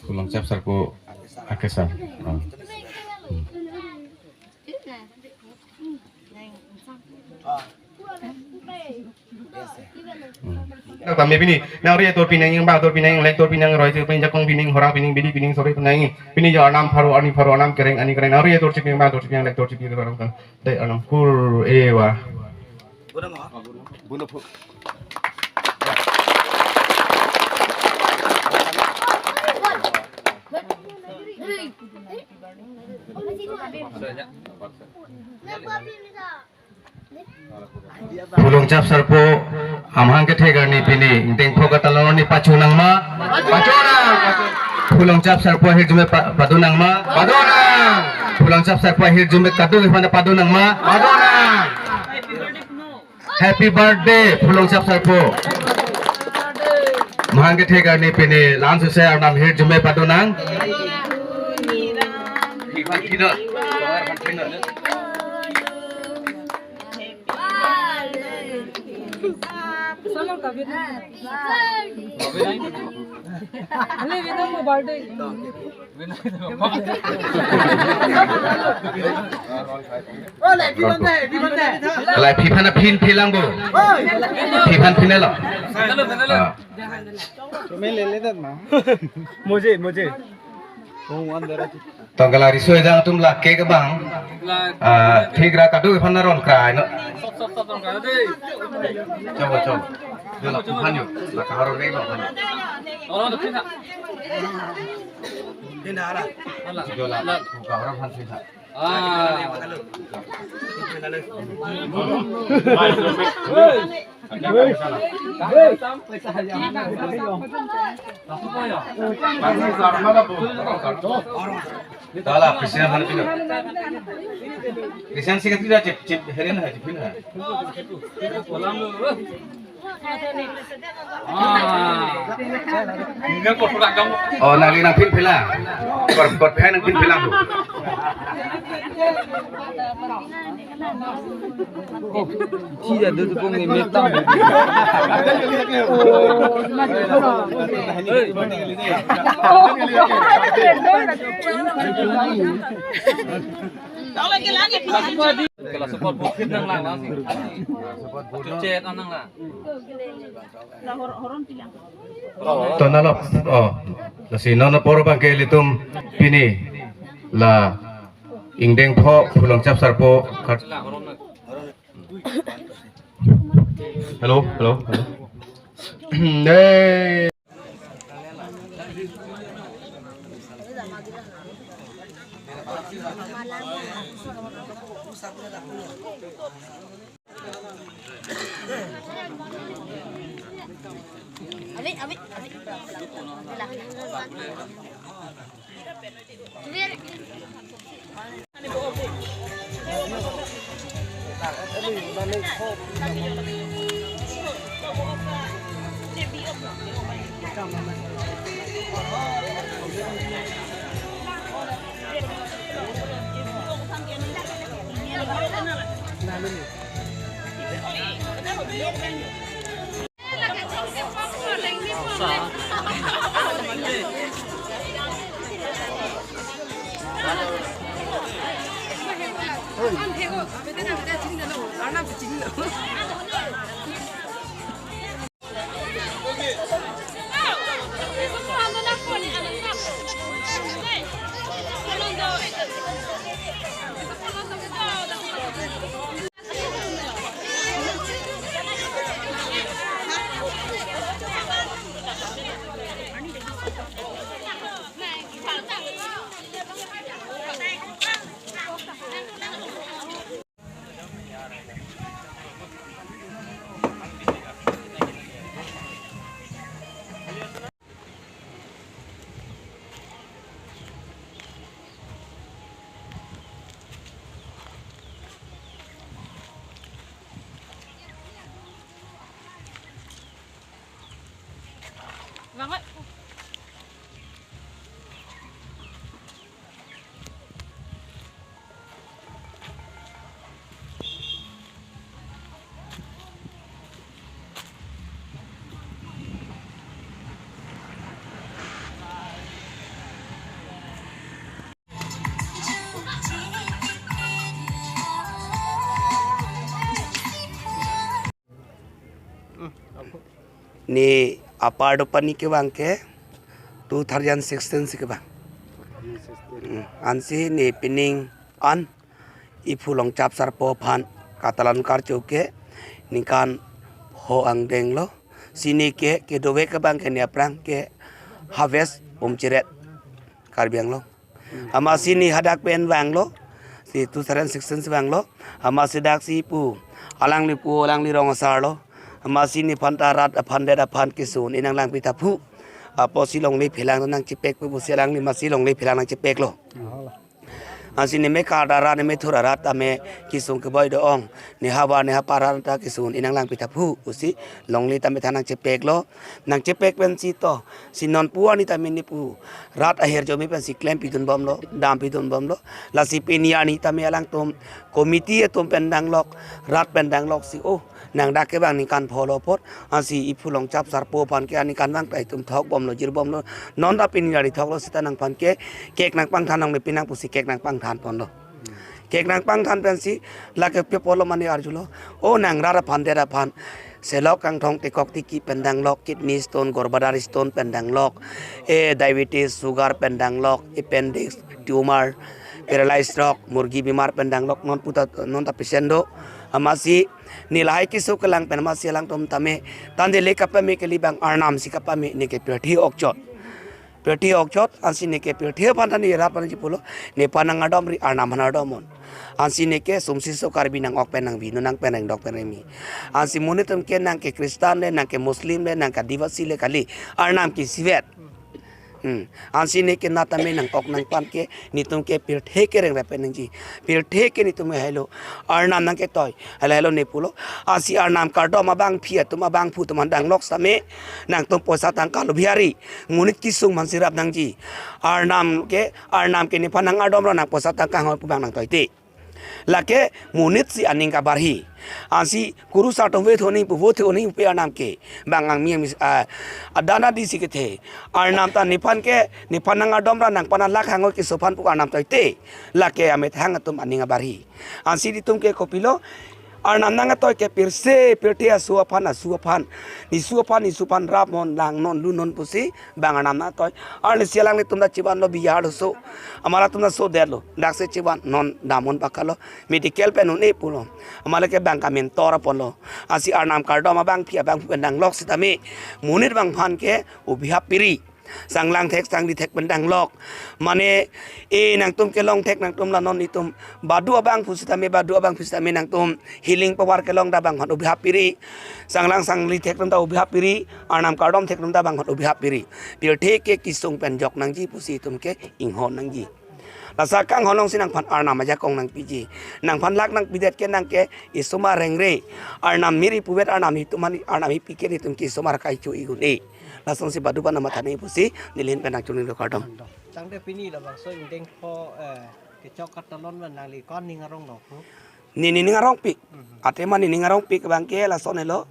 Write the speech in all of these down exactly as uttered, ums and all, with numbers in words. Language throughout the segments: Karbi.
Phulongchap Sarpo akesar. Ah. Hmm. Hmm. Nang tame pini, nang ri tor pinang, bang tor pinang, lek tor pinang, roi tor pinang, jakong pinang, horang pinang, bidi pinang, sore pinang. Pini jo arnam pharo, arni pharo, arnam kereng, arni kereng, nang ri tor chiping, bang tor chiping, lek tor chiping, horang kan. Dei arnam kur ewa. Phulongchap Sarpo amahang kethek arni pini ingdeng pho katalon arni pachu nangma? Pachu nang. Phulongchap Sarpo ahirjume pa-, padu nangma? Padu nang. Phulongchap Sarpo ahirjume kadokave aphan padu nangma? Padu nang. Happy birthday, Phulongchap Sarpo. Amahang kethek arni pini la-an suse arnam hirjume padu nang. Lai phi aphan phin philang bo. Phi aphan phin lo. Ah. Mujhe, mujhe. Tong kala riso ejang atum la cake abang. Ah, thik ra kadokave aphan aron krai no. Chobo, chobo. Dela aphan yo. La kaharo re lo aphan. Dela kaharo aphan sih. Ah. Dala, Christian aphan pilo. Christian sih kan tidak chip, chip, heren hai, chip, heren hai. Oh, nangli nangphin phelang. Kot, kot phen nangphin phelang. Thi ja du tu pung ni metang. Kala support bukit nang lang lang. Support bukit. Chet nang lang. Tonalok. Oh. Lasi non apor abang ke ilitum pini la ingdeng pho Phulongchap Sarpo. Hello, hello, hello. Hey. Ne apar do pani kevang ke two thousand sixteen si kevang. Hmm, ansi ne pining an iphu Longchap Sarpo aphan katalon karcho ke ningkan ho angdeng lo. Si ne ke kedovek kevang ke ne aphrang ke Harvest Umchiret Karbi Anglong. Amatsi ne hadak pen vanglo, si two thousand sixteen si vanglo. Amatsi daksi pu, alangli pu, alangli rong asar lo. Amatsi nephanta rat aphan det aphan kesun inang langpi ta phu. Apotsi longle phelang nangchepek pu pusi alangli amatsi longle phelang nangchepek lo. Ansi ne mekar arat, ne methur arat tame kesung keboi do-ong. Ne havar ne hapar arat ta kesun inang langpi ta phu pusi longle tame than nangchepek lo. Nangchepek pensi to, si non pu arni tame ne pu rat aher jomi pensi klem pidun bomlo, dam pidun bomlo. Lasi pini arni tame alangtum committee atum pen danglok, rat pen danglok si, oh, nang dak kevang ningkan pho lo apot, ansi iphu Longchap Sarpo aphan ke aningkan vang ta itum thok bomlo, jir bomlo. Non ta pini arni thoklo seta nangphan ke cake nangpangthan nangne pinang pusi cake nangpangthan ponlo. Cake nangpangthan pensi lake pe pulo mane arjulo. Oh, nang rat aphan det aphan, selok kangthong tekok tiki pen danglok, kidney stone, gorbladder stone pen danglok, eh, diabetes, sugar pen danglok, appendix, tumor, paralyzed stroke, murgi bimar pen danglok, non pu ta, non ta patient do. Amatsi ne lahai keso kelang pen amatsi alangtum tame, tangte le kapame kali, bang arnam si kapame, ne ke pirthe okchot. Pirthe okchot, ansi ne ke pirthe aphan ta ne rat aphan ji pulo, nephan nang adom ri, arnam aphan adom non. Ansi ne ke sumsi so Karbi nang-ok pen nangvi, nu nang pen nangdok pen remi. Ansi monit atum ke nang ke Christian le, nang ke Muslim le, nang ke Adivasi le kali, arnam ke isivet. Hmm. Ansi ne ke nat tame nang-ok nangpan ke, netum ke pirthe ke rengrep pen nangji. Pirthe ke netum helo arnam nangketoi. Helo helo ne pulo. Ansi arnam kardom abangpi atum, abangphu atum aphan danglok sitame nangtum poisa tangka lo bihari. Monit kesung aphan si rap nangji. Arnam ke, arnam ke nephan nang adom ra nang poisa tangka hoi pu bang nangtoite. Lake monit si aning kabarhi. Ansi kurusar atum vethu nangji pu, vethu nangji pu arnam ke. Bang angmi angmi, ah, adana di si kethe. Arnam ta nephan ke, nephan nang adom ra nangphan alak hangoi keso aphan pu arnam toite. Lake amethang atum aning abarhi. Ansi netum ke kopilo, arnam nangketoi ke pirse, pirthe aso aphan, aso aphan, neso aphan, neso aphan rap non, lang non, lu non pusi bang arnam nangketoi. Arnisi alanglitum ta chevanlo bihar lo so. Amat atum ta so det lo. Daksi chevan non, dam non pakalo. Medical pen un-e pulo. Amat lake bang kamin tor aponlo. Ansi arnam kardom abangpi abangphu pen danglok sitame monit abang aphan ke ubihap piri. Sanglang thek, sangli thek pen danglok. Mane, eh, nangtum kelong thek, nangtum la non netum badu abangphu sitame, badu abangphu sitame nangtum healing power kelong ta bang aphan ubihap piri. Sanglang sangli thek atum ta ubihap piri, arnam kardom thek atum ta bang aphan ubihap piri. Pirthe ke kesung pen jok nangji pusi itum ke inghon nangji. Laso kanghon along si nangphan arnam ajakong nangpiji. Nangphan lak nangpidet ke nang ke isomar rengre. Arnam miri puvet arnam hitum mani arnam hipi ke netum ke isomar kaichu igun e. Lasonsi badu bana matha nangji pusi neli ahin pen nangchungning lo, kardom. Tangte pini labangso ingdeng pho, eh, kechok katalon ma nangli ko-an ning arong lo pu? Ne nening arongpik. Mhm. Athema nening arongpik abang ke lason helo.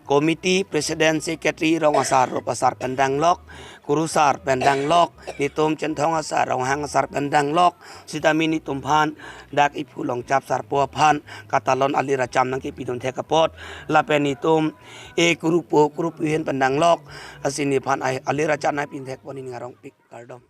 Committee, President, Secretary, rong asar, rup asar pen danglok, kurusar pen danglok, netum Chinthong asar, Ronghang asar pen danglok, sitame netum aphan dak iphu Longchap Sarpo aphan katalon alir acham nangkepidun thek apot, lapen netum e kurupo, kurupo ahin pen danglok, ansi nephan ai alir acham nangpidun thek pon nening arongpik, kardom.